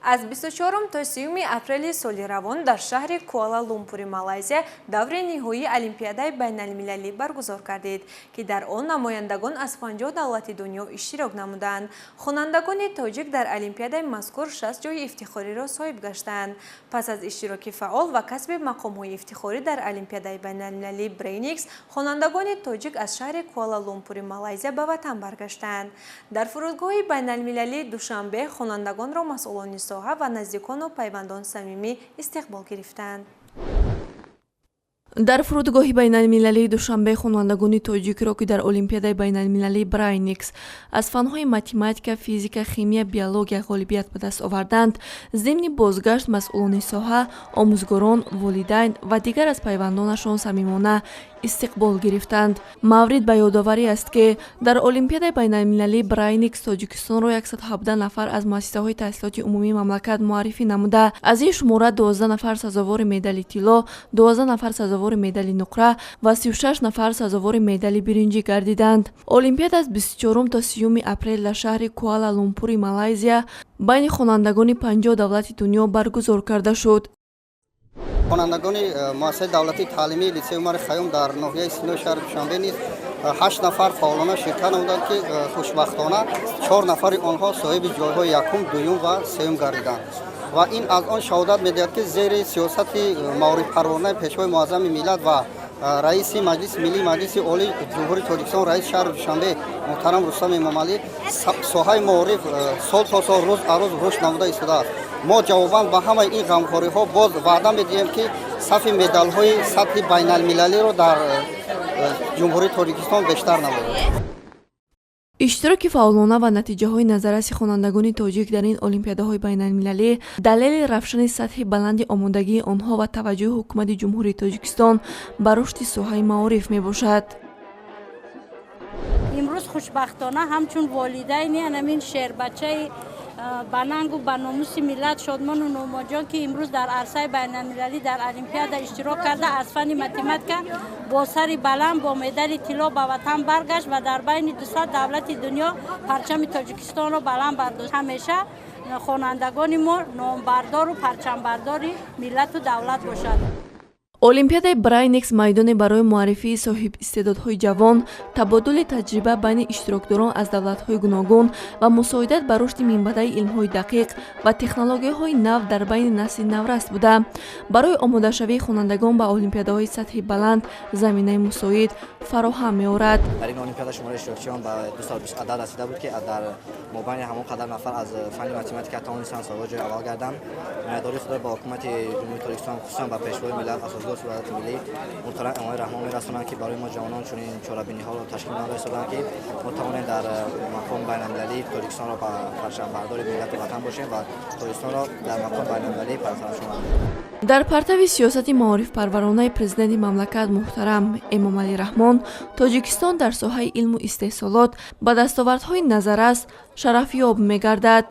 Аз 24 то 30 апрели соли равон дар шаҳри Куала-Лумпури Малайзия даври ниҳоии Олимпиадаи байналмилалӣ баргузор гардид, ки дар он намояндагон аз 50 давлати дунё иштирок намуданд. Хонандагони тоҷик дар олимпиадаи мазкур 60 ҷойи ифтихориро соҳиб гаштанд. Пас аз иштироки фаъол ва касби мақомҳои ифтихорӣ дар Олимпиадаи байналмилалии Брейникс, хонандагони тоҷик аз шаҳри Куала-Лумпури Малайзия ба ватан баргаштанд. Дар фурудгоҳи байналмилалии Душанбе хонандагонро масъулони соҳа ва наздикону пайвандон самимӣ истиқбол гирифтанд. Дар фурудгоҳи байналмилалии Душанбе хонандагони тоҷикро, ки дар Олимпиадаи байналмилалии Брайникс аз фанҳои математика, физика, химия, биология ғолибият ба даст оварданд, зимни бозгашт масъулони соҳа, омӯзгорон, волидайн ва дигар аз пайвандонашон самимона истиқбол гирифтанд. Маврид ба ёдоварӣ аст, ки дар Олимпиадаи байналмилалии Брайникс Тоҷикистонро 117 нафар аз муассисаҳои таҳсилоти умумии мамлакат муаррифӣ намуда, аз ин шумора 12 нафар сазовори медали тилло, 12 нафар сазовори медали нуқра ва 36 нафар сазовори медали биринҷӣ гардиданд. Олимпиада аз 24 то 30 апрел дар шаҳри Куала Лумпури Малайзия байни хонандагони 50 давлати дунё баргузор карда шуд. Хонандагони муассисаи давлатии таълимии литсеи Умари Хайём дар ноҳияи Синои шаҳри Душанбе низ ҳашт нафар фаъолона ширкат намуданд, ки хушбахтона чор нафари онҳо соҳиби ҷойҳои якум, дуюм ва сеюм гардиданд. Ва ин аз он шаҳодат медиҳад, ки зери сиёсати маорифпарварнаи Пешвои муаззами миллат ва раиси Маҷлиси Миллии Маҷлиси Олии Ҷумҳурии Тоҷикистон, раиси шаҳри Душанбе муҳтарам Рустам Эмомалӣ соҳаи маориф сол то сол, рӯз аз рӯз рушд намуда истодааст. Мо ҷавобан ба ҳамаи ин ғамхориҳо боз ваъда медиҳем, ки сафи медалҳои сатҳи байналмилалиро дар Ҷумҳурии Тоҷикистон бештар намоем. Иштироки фаъолона ва натиҷаҳои назарраси хонандагони тоҷик дар ин олимпиадаҳои байналмилалӣ далели равшани сатҳи баланди омодагии онҳо ва таваҷҷӯҳи Ҳукумати Ҷумҳурии Тоҷикистон ба рушди соҳаи маориф мебошад. Имрӯз хушбахтона ҳамчун волидайни анамин шербачаи ба нангу ба номуси миллат Шодмону Нуъмонҷон, ки имрӯз дар арсаи байналмилалӣ дар олимпиада иштирок карда, аз фанни математика бо сари баланд, бо медали тилло ба ватан баргашт ва дар байни 200 давлати дунё парчами Тоҷикистонро баланд бардошт. Ҳамеша хонандагони мо номбардору парчамбардори миллату давлат бошад. Олимпиадаи Брайникс майдоне барои муаррифии соҳибистеъдодҳои ҷавон, табодули таҷриба байни иштирокдорон аз давлатҳои гуногун ва мусоидат ба рушди минбаъдаи илмҳои дақиқ ва технологияҳои нав дар байни насли навраст буда, барои омодашавии хонандагон ба олимпиадаҳои сатҳи баланд заминаи мусоид фароҳам меорад. Дар ин олимпиада шумораи иштирокчиён ба 220 адад расида буд, ки дар мобайни ҳамон қадар нафар аз фанни математика тавонистанд сазовори ҷои аввал гарданд. Миннатдории худро ба Ҳукумати Ҷумҳурии Тоҷикистон, хусусан ба Пешвои миллат, Асосгузори сулҳу миллӣ муҳтарам Эмомалӣ Раҳмон мерасонанд, ки барои мо ҷавонон чунин чорабиниҳоро ташкил намуда истоданд, ки мо тавонем дар мақоми байналмилалӣ Тоҷикистонро ба парчамбардори миллату ватан бошем ва Тоҷикистонро дар мақоми байналмилалӣ парчамшон. Дар партави сиёсати маорифпарваронаи Президенти мамлакат муҳтарам Эмомалӣ Раҳмон, Тоҷикистон дар соҳаи илму истеҳсолот ба дастовардҳои назаррас шарафёб мегардад.